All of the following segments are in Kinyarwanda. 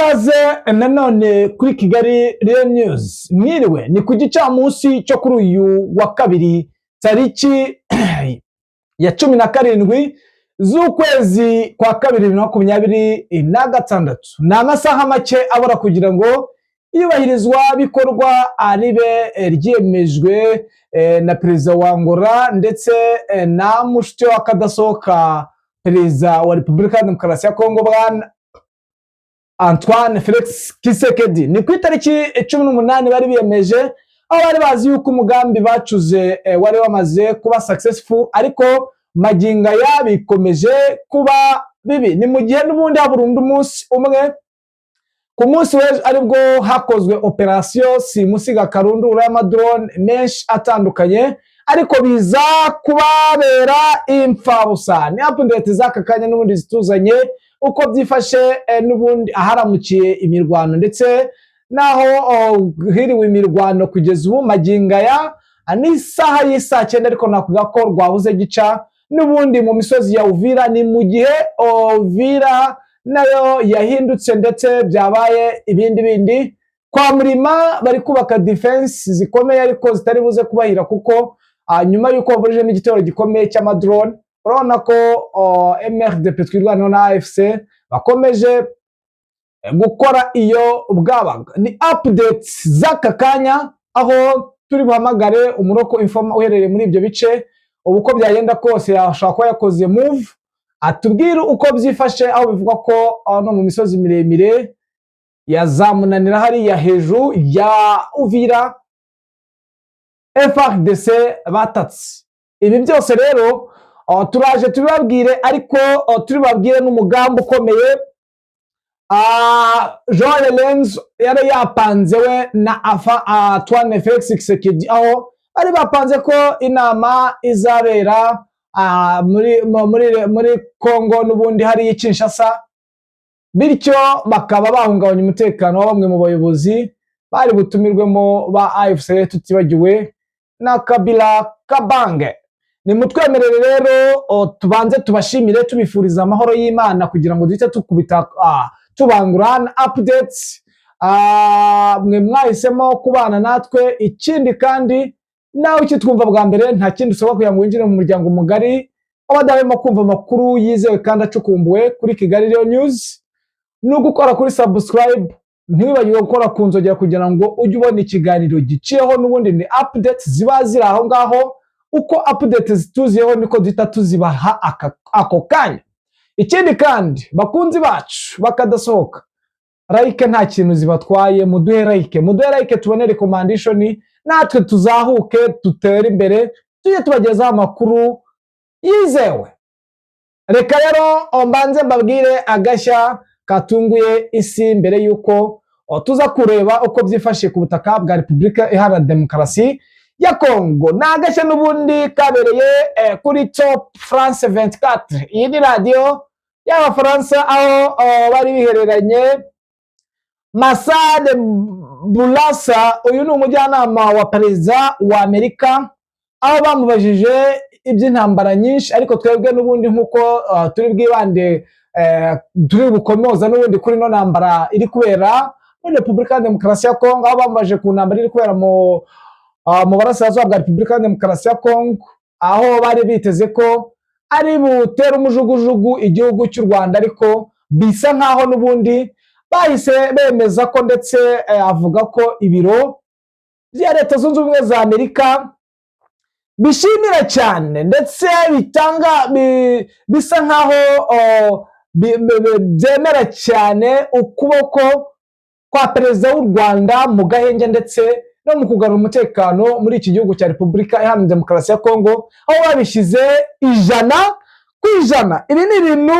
Ikaze nanone kuri Kigali Real News. Mwiriwe, ni ku gicamunsi cyo kuri uyu wa kabiri, tariki ya 17 z'ukwezi kwa kabiri 2026. Ni amasaha make abura kugira ngo iyubahirizwa bikorwa ribe ryemejwe na perezida wa Angola ndetse na mushuti wa kadasohoka, perezida wa Repubulika ya Demokarasi ya Kongo, bwana Antoine Felix Tshisekedi. Ni ku itariki 18 bari biyemeje, aho bari bazi yuko umugambi bacuze wari wamaze kuba successful, ariko magingo aya bikomeje kuba bibi. Ni mu gihe n'ubundi habura undi munsi umwe. Ku munsi w'ejo aribwo hakozwe operasiyo simusiga karundura y'amadrone menshi atandukanye, ariko biza kubabera imfabusa. Ni update z'aka kanya n'ubundi zituzanye uko byifashe n'ubundi aharamukiye imirwano ndetse n'aho hiriwe imirwano kugeza ubu magingo aya n'isaha y'isaa 9, ariko nakuvuga ko rwabuze gica n'ubundi mu misozi ya Uvira. Ni mu gihe Uvira nayo yahindutse ndetse byabaye ibindi bindi. Kwa Murima bari kubaka defense zikomeye, ariko zitari buze kubahira, kuko nyuma y'uko baburijemo igitero gikomeye cy'amadrone, urabona ko MRDP Twirwaneho na AFC bakomeje gukora iyo bwabaga. Ni updates z'aka kanya, aho turi buhamagare umuroko informer uherereye muri ibyo bice. Ubu uko byagenda kose yashobora kuba yakoze move, atubwire uko byifashe, aho bivugwa ko no mu misozi miremire yazamunanira hariya hejuru ya Uvira FARDC batatse. Ibi byose rero turaje tubibabwire, ariko tubibabwire n'umugambi ukomeye João Lourenço yari yapanze we na afa Antoine Felix Tshisekedi, aho bari bapanze ko inama izabera muri Congo n'ubundi hariya i Kinshasa, bityo bakaba bahungabanya umutekano wa bamwe mu bayobozi bari butumirwemo ba AFC, tutibagiwe na Kabila Kabange. Nimutwemerere rero tubanze tubashimire, tubifuriza amahoro y'Imana, kugira ngo duhite tukubita tubangura na updates. Mwe mwahisemo kubana natwe. Ikindi kandi, nawe ukitwumva bwa mbere, nta kindi usabwa kugira ngo winjire mu muryango mugari w'abadahwema kumva amakuru yizewe kandi acukumbuwe kuri Kigali Real News, ni ugukora kuri subscribe, ntiwibagirwe gukora ku nzogera kugira ngo ujye ubona ikiganiro giciyeho. N'ubundi ni updates ziba ziri aho ngaho, uko updates zituziyeho niko duhita tuzibaha ako kanya. Ikindi kandi, bakunzi bacu bakadasohoka, like nta kintu zibatwaye. Muduhe like, muduhe like, tubone recommendation, natwe tuzahuke, dutere imbere, tujye tubagezaho amakuru yizewe. Reka rero mbanze mbabwire agashya katunguye isi mbere y'uko tuza kureba uko byifashe ku butaka bwa Repubulika Iharanira Demokarasi ya Kongo. Ni agashya n'ubundi kabereye kuri Top France 24. Iyi ni radiyo y'Abafaransa, aho bari bihereranye Massad Boulos. Uyu ni umujyanama wa perezida wa Amerika, aho bamubajije iby'intambara nyinshi, ariko twebwe n'ubundi nk'uko turi bwibande turi bukomoza n'ubundi kuri ino ntambara iri kubera muri Repubulika ya Demokarasi ya Kongo, aho bamubajije ku ntambara iri kubera mu burasirazuba bwa Repubulika ya Demokarasi ya Kongo, aho bari biteze ko ari butere umujugujugu igihugu cy'u Rwanda, ariko bisa nkaho n'ubundi bahise bemeza ko ndetse avuga ko ibiro bya Leta Zunze Ubumwe za Amerika bishimira cyane ndetse bitanga bisa nkaho byemera cyane ukuboko kwa perezida w'u Rwanda mu gahenge ndetse no mu kugarura umutekano muri iki gihugu cya Repubulika Iharanira Demokarasi ya Kongo, aho babishyize 100%. Ibi ni ibintu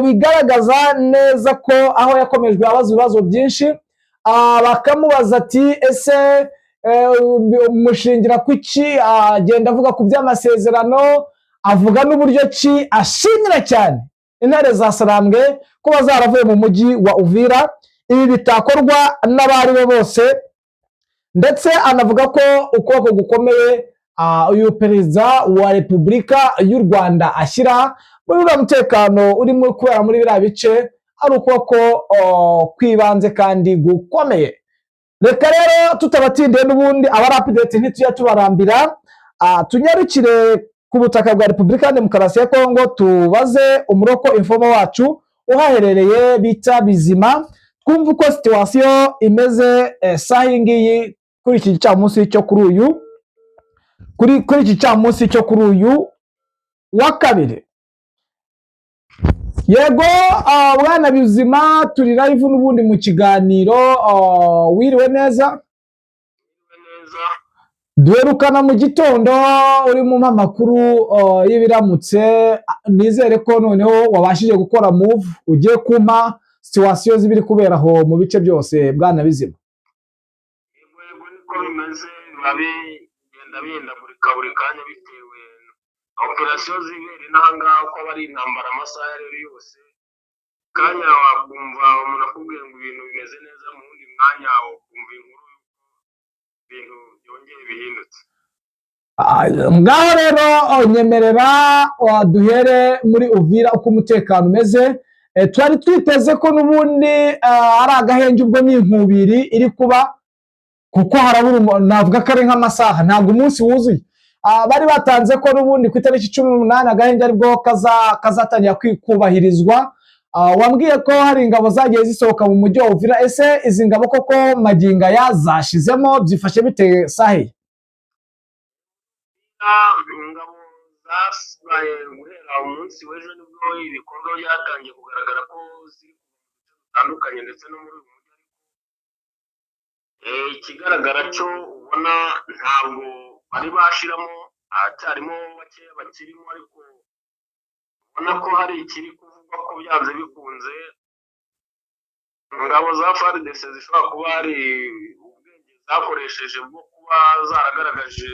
bigaragaza neza ko aho yakomejwe abaza ibibazo byinshi, bakamubaza ati: "Ese mushingira kuki?" Agenda avuga ku by'amasezerano, avuga n'uburyo ki ashimira cyane intare za Sarambwe kuba zaravuye mu mujyi wa Uvira, ibi bitakorwa n'abari bo bose, ndetse anavuga ko ukuboko gukomeye uyu perezida wa Repubulika y'u Rwanda ashyira muri uriya mutekano urimo kubera muri biriya bice. ari ukuboko kw'ibanze kandi gukomeye. Reka rero tutabatindiye, n'ubundi abari update ntitujya tubarambira, tunyarukire ku butaka bwa Repubulika ya Demokarasi ya Kongo, tubaze umu local informer wacu uhaherereye bita Bizima, twumve uko situation imeze saha iyi ngiyi kuri iki gicamunsi cyo kuri uyu kuri iki gicamunsi cyo kuri uyu wa kabiri. Yego, bwana Bizima, turi live n'ubundi mu kiganiro. Wiriwe neza? Neza. Duherukana mu gitondo urimo umpa amakuru y'ibiramutse. Nizere ko noneho wabashije gukora move, ugiye kumpa situation z'ibiri kubera aho mu bice byose, bwana Bizima. Yego, niko bimeze, biba bigenda bihindagurika buri kanya bitewe na operasiyo zibera inaha ngaha, uko aba ari intambara amasaha ayo ari yo yose. Kanya wakumva umuntu akubwira ngo ibintu bimeze neza, mu wundi mwanya ukumva inkuru y'uko ibintu byongeye bihindutse. Ngaho rero nyemerera duhere muri Uvira uko umutekano umeze. Twari twiteze ko n'ubundi ari agahenge, ubwo ni inkubiri iri kuba, kuko harabura navuga ko ari nk'amasaha, ntabwo umunsi wuzuye. Bari batanze ko n'ubundi ku itariki 18 agahenge aribwo kazatangira kubahirizwa. Wambwiye ko hari ingabo zagiye zisohoka mu mujyi wa Uvira. Ese izi ngabo koko magingo aya zashizemo? Byifashe bite sahi? Ingabo zabaye guhera umunsi w'ejo, nibwo ibikorwa byatangiye kugaragara ko ziri kuva mu duce dutandukanye ndetse no muri uyu mujyi. Ariko ikigaragara cyo ubona ntabwo bari bashiramo, haracyarimo bakeya bakirimo, ariko ubona ko hari ikiri kuvugwa ko byanze bikunze ingabo za FARDC zishobora kuba hari ubwenge zakoresheje bwo kuba zaragaragaje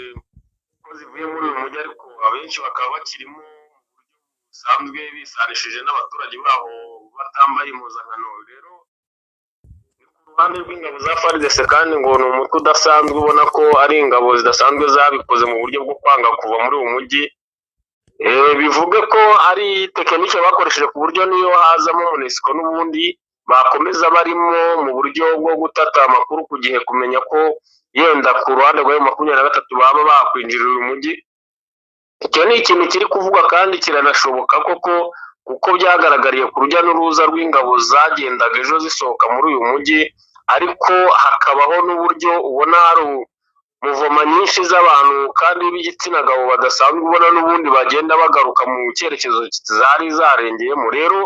ko zivuye muri uyu mujyi, ariko abenshi bakaba bakirimo mu buryo busanzwe, bisanishije n'abaturage baho batambaye impuzankano. Rero ni ku ruhande rw'ingabo za FARDC, kandi ngo ni umutwe udasanzwe, ubona ko ari ingabo zidasanzwe zabikoze mu buryo bwo kwanga kuva muri uyu mujyi. Bivuge ko ari tekinike bakoresheje ku buryo niyo hazamo MONUSCO n'ubundi bakomeza barimo mu buryo bwo gutata amakuru ku gihe, kumenya ko yenda ku ruhande rwa M23 baba bakwinjirira uyu mujyi. Icyo ni ikintu kiri kuvugwa kandi kiranashoboka koko, kuko byagaragariye ku rujya n'uruza rw'ingabo zagendaga ejo zisohoka muri uyu mujyi, ariko hakabaho n'uburyo ubona hari mouvement nyinshi z'abantu kandi b'igitsina gabo badasanzwe, ubona n'ubundi bagenda bagaruka mu cyerekezo zari zarengeyemo. Rero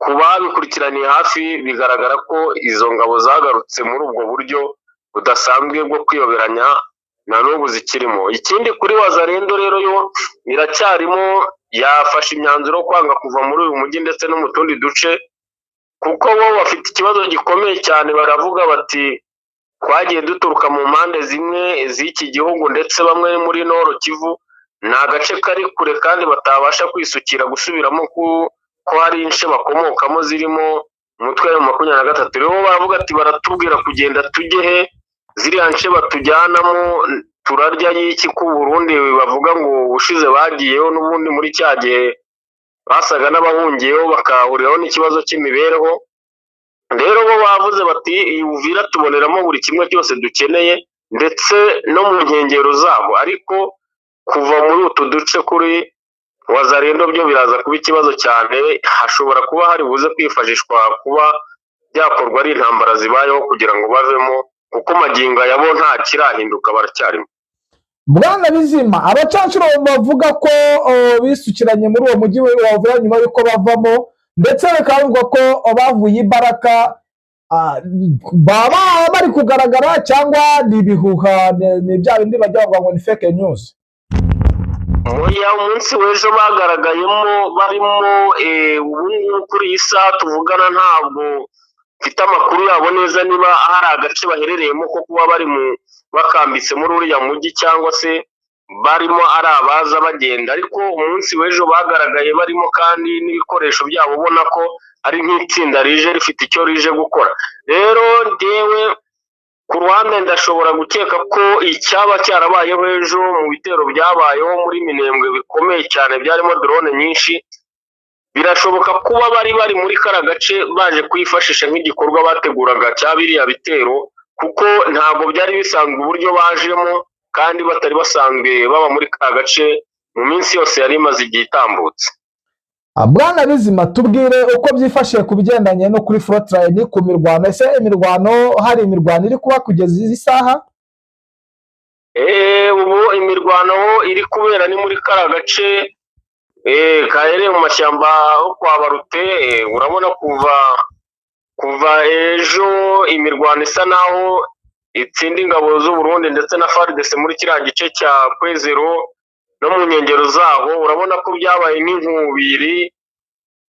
ku babikurikiraniye hafi, bigaragara ko izo ngabo zagarutse muri ubwo buryo budasanzwe bwo kwiyoberanya, na n'ubu zikirimo. Ikindi kuri Wazalendo rero, yo iracyarimo, yafashe imyanzuro yo kwanga kuva muri uyu mujyi ndetse no mu tundi duce, kuko bo bafite ikibazo gikomeye cyane. Baravuga bati twagiye duturuka mu mpande zimwe z'iki gihugu, ndetse bamwe muri Nord Kivu, ni agace kari kure kandi batabasha kwisukira gusubiramo ko hari ince bakomokamo zirimo umutwe wa 23. Rero baravuga ati baratubwira kugenda tujye he? Ziriya nce batujyanamo turarya y'iki? Ku Burundi bavuga ngo ubushize bagiyeho n'ubundi muri cya gihe basaga n'abahungiyeho, bakahuriraho n'ikibazo cy'imibereho. Rero bo bavuze bati iyi Uvira tuboneramo buri kimwe cyose dukeneye, ndetse no mu nkengero zabo, ariko kuva muri utu duce kuri Wazalendo byo biraza kuba ikibazo cyane. Hashobora kuba hari buze kwifashishwa kuba byakorwa ari intambara zibayeho kugira ngo bavemo, kuko magingo aya bo nta kirahinduka, baracyarimo. Bwana Bizima, abacancuro bavuga ko bisukiranye muri uwo mujyi wa Uvira nyuma y'uko bavamo, ndetse bikaba bivugwa ko bavuye imbaraga, baba bari kugaragara cyangwa ni ibihuha, ni bya bindi bajya bavuga ngo ni fake news? Oya, umunsi w'ejo bagaragayemo barimo. Ubu ngubu kuri iyi saha tuvugana ntabwo mfite amakuru yabo neza, niba hari agace baherereyemo ko kuba bari mu bakambitse muri uriya mujyi cyangwa se barimo ari abaza bagenda, ariko umunsi w'ejo bagaragaye barimo kandi n'ibikoresho byabo, ubona ko ari nk'itsinda rije rifite icyo rije gukora. Rero njyewe ku ruhande ndashobora gukeka ko icyaba cyarabayeho ejo mu bitero byabayeho muri Minembwe bikomeye cyane, byarimo drone nyinshi. Birashoboka kuba bari bari muri kara gace baje kwifashisha nk'igikorwa bateguraga cya biriya bitero, kuko ntabwo byari bisanzwe uburyo bajemo kandi batari basanzwe baba muri ka gace mu minsi yose yari imaze igihe itambutse. Bwana Bizima, tubwire uko byifashe ku bigendanye no kuri frontline ku mirwano. Ese imirwano, hari imirwano iri kuba kugeza izi saha? Ubu imirwano iri kubera ni muri kara gace kaherereye mu mashyamba ho kwa Barute. Urabona kuva ejo imirwano isa naho itsinda ingabo z'u Burundi ndetse na FARDC muri kiriya gice cya Kwezero no mu nkengero zaho. Urabona ko byabaye nk'inkubiri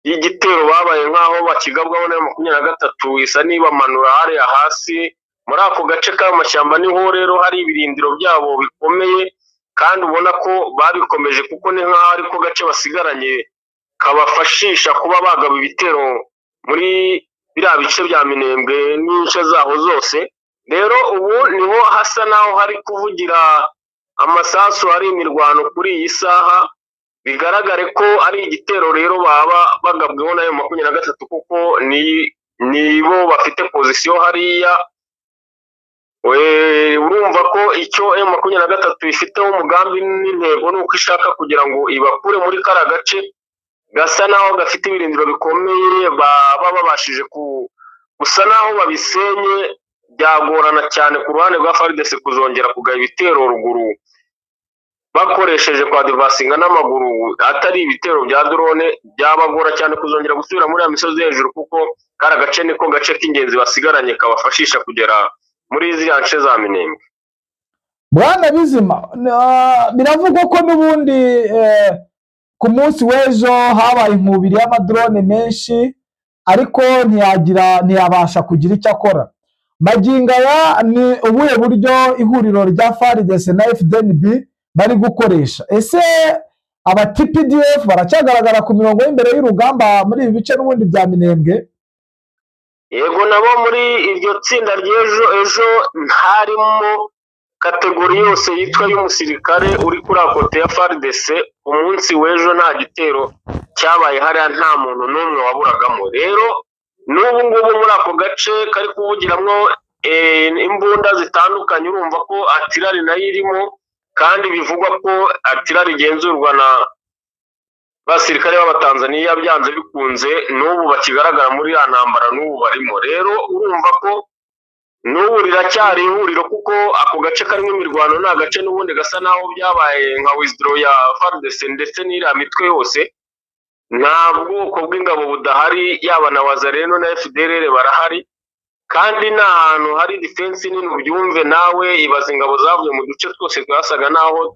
y'igitero, babaye nk'aho bakigabwaho na 23, isa n'ibamanura hariya hasi muri ako gace k'amashyamba. Niho rero hari ibirindiro byabo bikomeye, kandi ubona ko babikomeje kuko ni nk'aho ariko gace basigaranye kabafashisha kuba bagaba ibitero muri biriya bice bya Minembwe n'ince zaho zose. Rero ubu niho hasa naho hari kuvugira amasasu, hari imirwano kuri iyi saha. Bigaragare ko ari igitero rero baba bagabweho nayo 23, kuko nibo bafite position hariya. Urumva ko icyo M23 ifiteho umugambi n'intego ni uko ishaka kugira ngo ibakure muri kara gace gasa naho gafite ibirindiro bikomeye. Baba babashije gusa naho babisenye, byagorana cyane ku ruhande rwa FARDC kuzongera kugaba ibitero ruguru bakoresheje kwa devasinga n'amaguru, atari ibitero bya drone. Byabagora cyane kuzongera gusubira muri ya misozi hejuru, kuko kara gace niko gace k'ingenzi basigaranye kabafashisha kugera muri ziriya nce za Minembwe. Bwana Bizima, biravugwa ko n'ubundi ku munsi w'ejo habaye inkubiri y'amadrone menshi, ariko ntiyagira, ntiyabasha kugira icyo akora. Magingo aya ni ubuhe buryo ihuriro rya FARDC na FDNB bari gukoresha? Ese aba TPDF baracyagaragara ku mirongo y'imbere y'urugamba muri ibi bice n'ubundi bya Minembwe? Yego, nabo muri iryo tsinda ry'ejo, ejo harimo catégorie yose yitwa y'umusirikare uri kuri côté ya FARDC. Umunsi w'ejo nta gitero cyabaye hariya, nta muntu n'umwe waburagamo. Rero n'ubu ngubu muri ako gace kari kuvugiramo imbunda zitandukanye, urumva ko artillerie nayo irimo, kandi bivugwa ko artillerie igenzurwa na basirikare b'Abatanzaniya byanze bikunze, n'ubu bakigaragara muri ya ntambara n'ubu barimo. Rero urumva ko n'ubu riracyari ihuriro, kuko ako gace karimo imirwano ni agace n'ubundi gasa naho byabaye nka withdraw ya FARDC ndetse n'iriya mitwe yose. Nta bwoko bw'ingabo budahari, yaba na Wazalendo na FDLR barahari, kandi ni ahantu hari defense nini. Ubyumve nawe, ibaza ingabo zavuye mu duce twose twasaga naho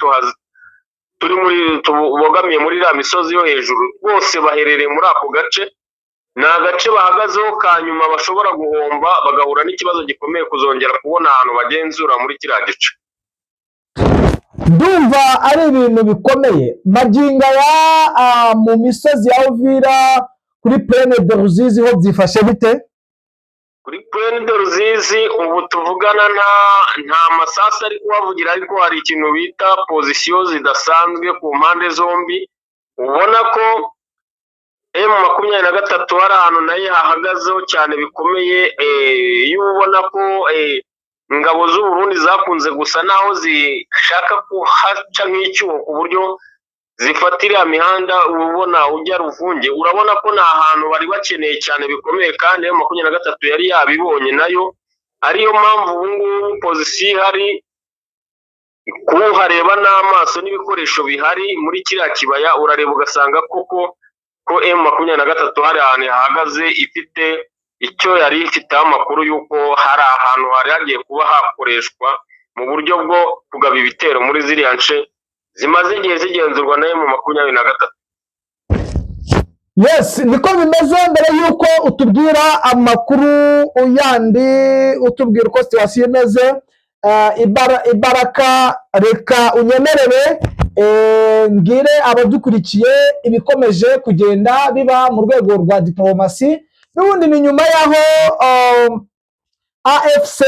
turi muri tubogamiye muri iriya misozi yo hejuru, bose baherereye muri ako gace. Ni agace bahagazeho ka nyuma bashobora guhomba, bagahura n'ikibazo gikomeye kuzongera kubona ahantu bagenzura muri kiriya gice. Ndumva ari ibintu bikomeye. Magingo aya mu misozi ya Uvira kuri Plaine de Ruzizi ho byifashe bite? Kuri Plaine de Ruzizi ubu tuvugana nta masasu ari kuhavugira, ariko hari ikintu bita position zidasanzwe ku mpande zombi. Ubona ko M23 hari ahantu nayo hahagazeho cyane bikomeye. Iyo ubona ko ingabo z'u Burundi zakunze gusa naho zishaka kuhaca nk'icyuho ku buryo zifata iriya mihanda ubona ujya Ruvunge, urabona ko ni ahantu bari bakeneye cyane bikomeye, kandi M23 yari yabibonye nayo. Ariyo mpamvu ubu ngubu position ihari, kuhareba n'amaso n'ibikoresho bihari muri kiriya kibaya, urareba ugasanga koko ko M23 hari ahantu hahagaze, ifite icyo yari ifiteho amakuru y'uko hari ahantu hari hagiye kuba hakoreshwa mu buryo bwo kugaba ibitero muri ziriya nce zimaze igihe zigenzurwa na M23. Yes, niko bimeze. Mbere y'uko utubwira amakuru yandi, utubwira uko situation imeze ibaraka, reka unyemerere mbwire abadukurikiye ibikomeje kugenda biba mu rwego rwa diporomasi. N'ubundi ni nyuma y'aho AFC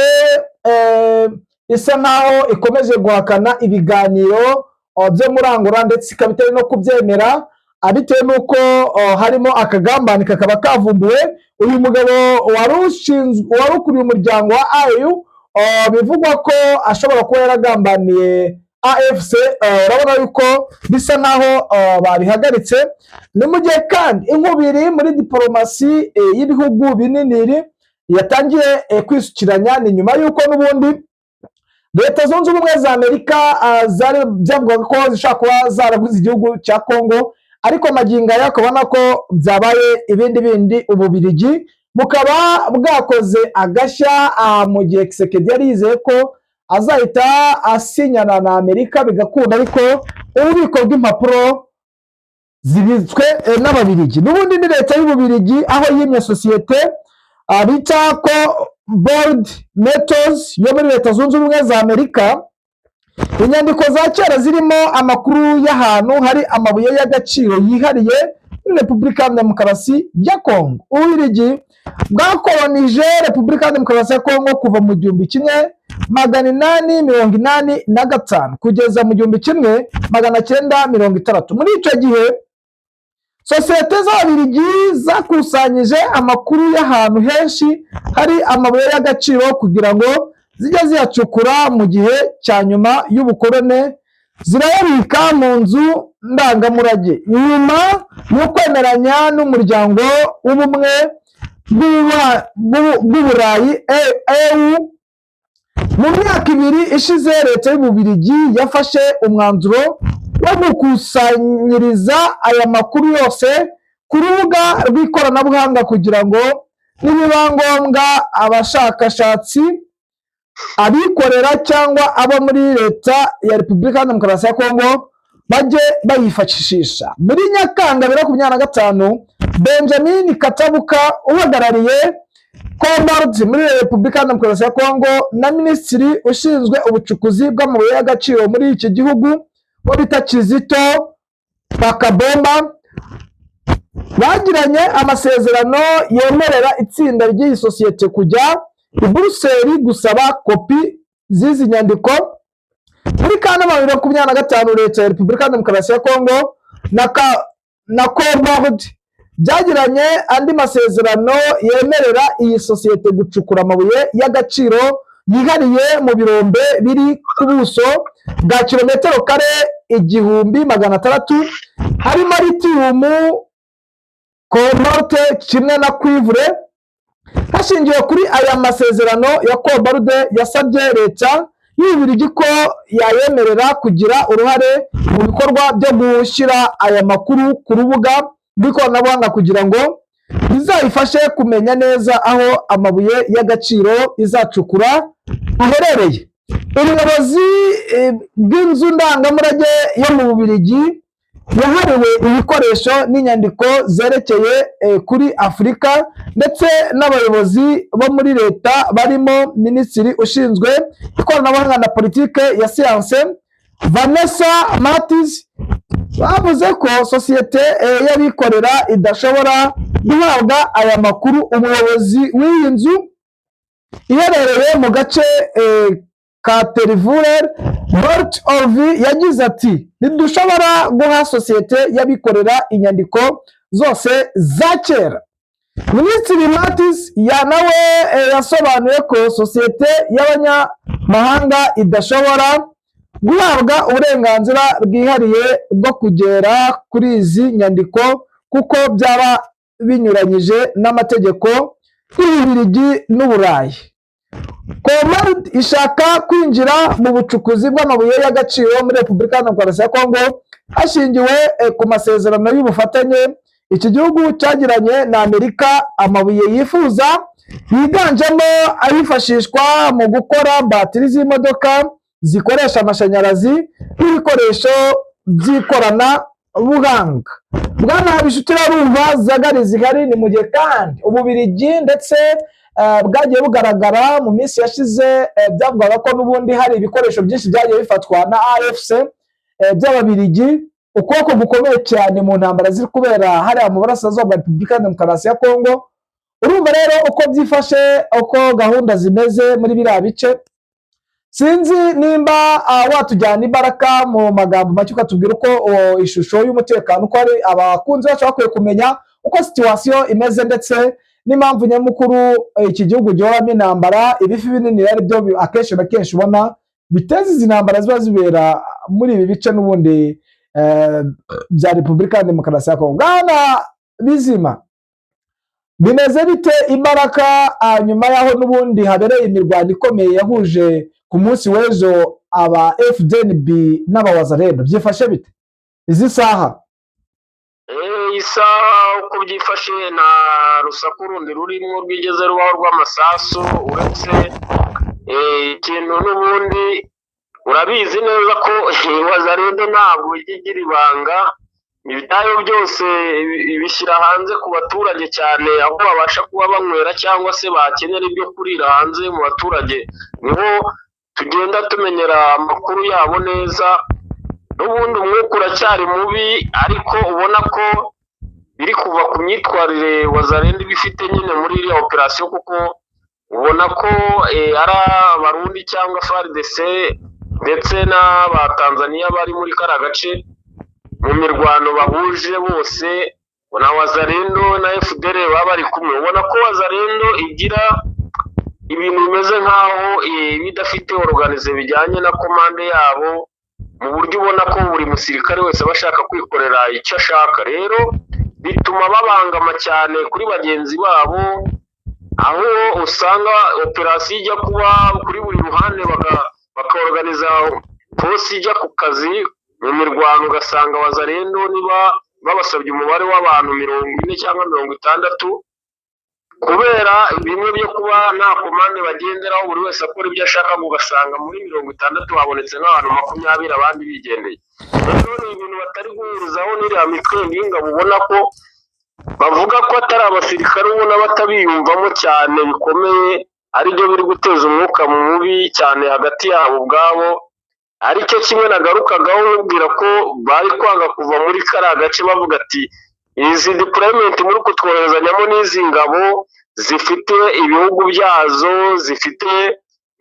isa nkaho ikomeje guhakana ibiganiro byo muri Angola, ndetse ikaba itari no kubyemera. bitewe n'uko harimo akagambane kakaba kavumbuwe. Uyu mugabo wari ushinzwe, wari ukuriye umuryango wa AU, bivugwa ko ashobora kuba yaragambaniye AFC, urabona yuko bisa nkaho babihagaritse. Ni mu gihe kandi inkubiri muri diporomasi y'ibihugu binini yatangiye kwisukiranya. Ni nyuma y'uko n'ubundi Leta Zunze Ubumwe za Amerika zari byavugaga ko zishobora kuba zaraguze igihugu cya Kongo, ariko magingo aya ukabona ko byabaye ibindi bindi. Ububirigi bukaba bwakoze agashya mu gihe Tshisekedi yari yizeye ko azahita asinyana na Amerika bigakunda, ariko ububiko bw'impapuro zibitswe n'Ababirigi, n'ubundi ni leta y'Ububirigi, aho yimye sosiyete bita KoBold Metals yo muri Leta Zunze Ubumwe za Amerika inyandiko za kera zirimo amakuru y'ahantu hari amabuye y'agaciro yihariye muri Repubulika ya Demokarasi ya Kongo. Ububiligi bwakolonije Repubulika ya Demokarasi ya Kongo kuva mu 1885 kugeza mu 1960. Muri icyo gihe sosiyete z'Ababiligi zakusanyije amakuru y'ahantu henshi hari amabuye y'agaciro kugira ngo zijye ziyacukura mu gihe cya nyuma y'ubukorone, zirayabika mu nzu ndangamurage. Nyuma yo kwemeranya n'Umuryango w'Ubumwe bw'Uburayi, EU, mu myaka 2 ishize, leta y'Ububirigi yafashe umwanzuro wo gukusanyiriza aya makuru yose ku rubuga rw'ikoranabuhanga kugira ngo nibiba ngombwa abashakashatsi, abikorera cyangwa abo muri leta ya Repubulika ya Demokarasi ya Kongo bajye bayifashisha. Muri Nyakanga 2025, Benjamin Katabuka uhagarariye KoBold muri Repubulika ya Demokarasi ya Kongo na minisitiri ushinzwe ubucukuzi bw'amabuye y'agaciro muri iki gihugu bo bita Kizito Pakabomba bagiranye amasezerano yemerera itsinda ry'iyi sosiyete kujya i Buruseli gusaba kopi z'izi nyandiko. Muri Kanama 2025, leta ya Repubulika ya Demokarasi ya Kongo na KoBold byagiranye andi masezerano yemerera iyi sosiyete gucukura amabuye y'agaciro yihariye mu birombe biri ku buso bwa kilometero kare 1600, harimo lithium, cobalt kimwe na cuivre. Hashingiwe kuri aya masezerano ya KoBold, yasabye leta y'Ububiligi ko yayemerera kugira uruhare mu bikorwa byo gushyira aya makuru ku rubuga rw'ikoranabuhanga kugira ngo bizayifashe kumenya neza aho amabuye y'agaciro izacukura aherereye. Ubuyobozi bw'inzu ndangamurage yo mu Bubiligi yahariwe ibikoresho n'inyandiko zerekeye kuri Afurika ndetse n'abayobozi bo muri leta barimo minisitiri ushinzwe ikoranabuhanga na politike ya siyanse Vanessa Mathis bavuze ko sosiyete y'abikorera idashobora guhabwa aya makuru. Umuyobozi w'iyi nzu iherereye mu gace ka Tervuren, Bert Olvi, yagize ati: "Ntidushobora guha sosiyete y'abikorera inyandiko zose za kera." Minisitiri Mathis ya nawe yasobanuye ko sosiyete y'abanyamahanga idashobora guhabwa uburenganzira bwihariye bwo kugera kuri izi nyandiko kuko byaba binyuranyije n'amategeko y'Ububiligi n'Uburayi. KoBold ishaka kwinjira mu bucukuzi bw'amabuye y'agaciro muri Repubulika ya Demokarasi ya Kongo hashingiwe ku masezerano y'ubufatanye iki gihugu cyagiranye na Amerika. Amabuye yifuza yiganjemo ayifashishwa mu gukora batiri z'imodoka zikoresha amashanyarazi n'ibikoresho by'ikoranabuhanga. Bwana Habinshuti, urumva zagari zihari. Ni mu gihe kandi Ububirigi ndetse bwagiye bugaragara mu minsi yashize, byavugaga ko n'ubundi hari ibikoresho byinshi byagiye bifatwa na AFC by'Ababirigi, ukuboko gukomeye cyane mu ntambara ziri kubera hariya mu burasirazuba bwa Repubulika ya Demokarasi ya Kongo. Urumva rero uko byifashe, uko gahunda zimeze muri biriya bice. Sinzi nimba watujyana imbaraga mu magambo make, ukatubwira uko ishusho y'umutekano uko ari, abakunzi bacu bakwiye kumenya uko situation imeze, ndetse n'impamvu nyamukuru iki gihugu gihoramo intambara. Ibifi binini ari byo akenshi na kenshi ubona biteza izi ntambara ziba zibera muri ibi bice n'ubundi bya Repubulika ya Demokarasi ya Kongo. Bwana Bizima, bimeze bite imbaraga nyuma y'aho n'ubundi habereye imirwano ikomeye yahuje ku munsi w'ejo aba FDNB n'abawazarendo? Byifashe bite izi saha? Isaha uko byifashe, nta rusaku rundi rurimo rwigeze rubaho rw'amasasu, uretse ikintu n'ubundi urabizi neza ko Wazalendo ntabwo ijya igira ibanga, ibyayo byose ibishyira hanze ku baturage cyane, aho babasha kuba banywera cyangwa se bakenera ibyo kurira hanze mu baturage, niho tugenda tumenyera amakuru yabo neza. N'ubundi umwuka uracyari mubi, ariko ubona ko biri kuva ku myitwarire Wazalendo iba ifite nyine muri iriya operasiyo, kuko ubona ko ari Abarundi cyangwa FARDC ndetse n'Abatanzaniya bari muri kariya gace mu mirwano bahuje bose na Wazalendo na FDL baba bari kumwe. Ubona ko Wazalendo igira ibintu bimeze nk'aho bidafite organize bijyanye na commande yabo, mu buryo ubona ko buri musirikare wese aba ashaka kwikorera icyo ashaka. Rero bituma babangama cyane kuri bagenzi babo, aho usanga operasiyo ijya kuba kuri buri ruhande bakaorganiza force ijya ku kazi mu mirwano, ugasanga Wazalendo niba babasabye umubare w'abantu 40 cyangwa 60, kubera bimwe byo kuba nta commande bagenderaho, buri wese akora ibyo ashaka, ugasanga muri 60 habonetse nk'abantu 20, abandi bigendeye. Rero ni ibintu batari guhurizaho n'iriya mitwe y'ingabo, ubona ko bavuga ko atari abasirikare, ubona batabiyumvamo cyane bikomeye, aribyo biri guteza umwuka mubi cyane hagati yabo ubwabo. Aricyo kimwe nagarukagaho nkubwira ko bari kwanga kuva muri kariya gace, bavuga ati: "Izi deployment muri kutwoherezanyamo n'izi ngabo zifite ibihugu byazo, zifite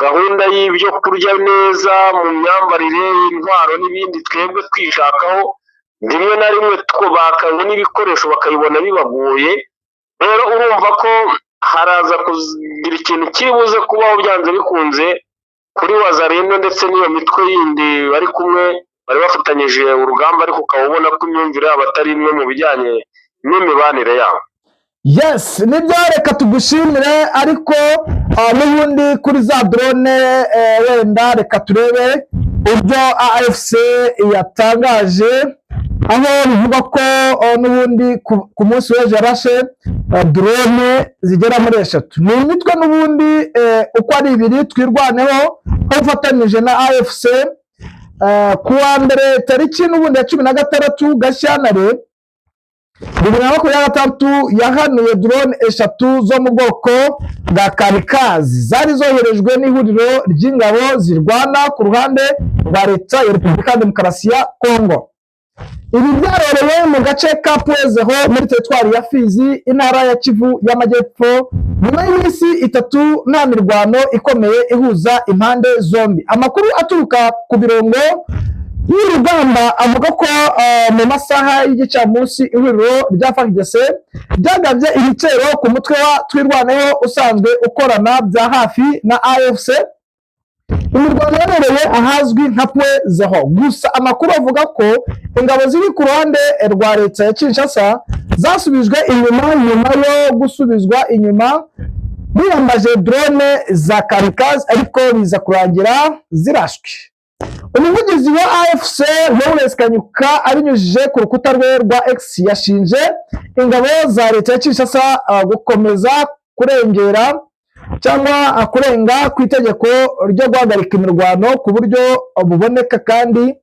gahunda y'ibyo kurya neza, mu myambarire, intwaro n'ibindi, twebwe twishakaho rimwe na rimwe bakabona n'ibikoresho bakabibona bibagoye." Rero urumva ko haraza kugira ikintu kiri buze kubaho byanze bikunze kuri Wazalendo ndetse n'iyo mitwe yindi bari kumwe, bari bafatanyije urugamba, ariko ukaba ubona ko imyumvire yabo atari imwe mu bijyanye n'imibanire yabo. Yes, nibyo, reka tugushimire. Ariko n'ubundi kuri za drone, wenda reka turebe ibyo AFC yatangaje, aho bivuga ko n'ubundi ku munsi w'ejo yarashe drone zigera muri eshatu. Ni imitwe n'ubundi uko ari ibiri, Twirwaneho aho ufatanyije na AFC, ku wa mbere tariki n'ubundi ya 16 Gashyantare 2026, yahanuye drone eshatu zo mu bwoko bwa kamikazi zari zoherejwe n'ihuriro ry'ingabo zirwana ku ruhande rwa Leta ya Repubulika ya Demokarasi ya Kongo. Ibi byabereye mu gace ka Point Zéro muri teritwari ya Fizi, intara ya Kivu y'Amajyepfo, nyuma y'iminsi 3 nta mirwano ikomeye ihuza impande zombi. Amakuru aturuka ku mirongo y'urugamba avuga ko mu masaha y'igicamunsi ihuriro rya FARDC ryagabye ibitero ku mutwe wa Twirwaneho usanzwe ukorana bya hafi na AFC. Imirwano yabereye ahazwi nka Point Zéro. Gusa amakuru avuga ko ingabo ziri ku ruhande rwa leta ya Kinshasa zasubijwe inyuma. Nyuma yo gusubizwa inyuma, biyambaje drone za kamikaze, ariko biza kurangira zirashwe. Umuvugizi wa AFC, Lawrence Kanyuka, abinyujije ku rukuta rwe rwa X, yashinje ingabo za leta ya Kinshasa gukomeza kurengera cyangwa kurenga ku itegeko ryo guhagarika imirwano ku buryo buboneka kandi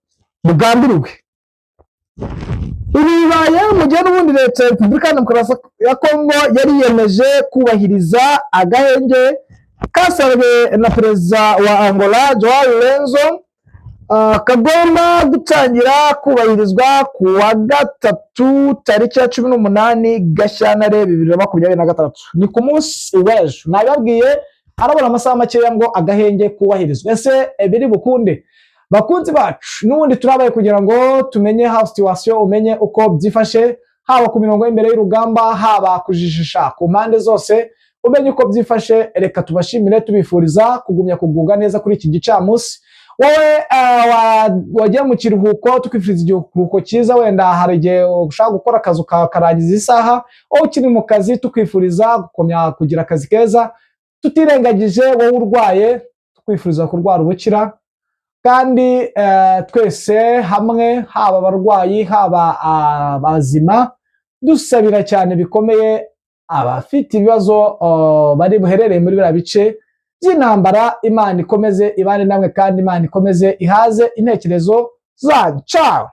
bugambiriwe. Ibi bibaye mu gihe n'ubundi leta ya Repubulika ya Demokarasi ya Kongo yari yiyemeje kubahiriza agahenge kasabwe na perezida wa Angola, Joao Lourenço, kagomba gutangira kubahirizwa ku wa gatatu tariki ya 18 Gashyantare 2026. Ni ku munsi w'ejo nabibabwiye. Arabona amasaha makeya ngo agahenge kubahirizwe. Ese biri bukunde? Bakunzi bacu, n'ubundi turabaye kugira ngo tumenye how situation, umenye uko byifashe, haba ku mirongo y'imbere y'urugamba, haba kujijisha ku mpande zose, umenye uko byifashe. Reka tubashimire, tubifuriza kugumya kugubwa neza kuri iki gicamunsi. Wowe wagiye mu kiruhuko, tukwifuriza ikiruhuko cyiza. Wenda hari igihe ushaka gukora akazi ukakarangiza isaha. Wowe ukiri mu kazi, tukwifuriza gukomya kugira akazi keza. Tutirengagije wowe urwaye, tukwifuriza kurwara ubukira. Kandi twese hamwe, haba abarwayi, haba abazima, dusabira cyane bikomeye abafite ibibazo bari buherereye muri biriya bice by'intambara. Imana ikomeze ibane namwe, kandi Imana ikomeze ihaze intekerezo zanyu. Ciao.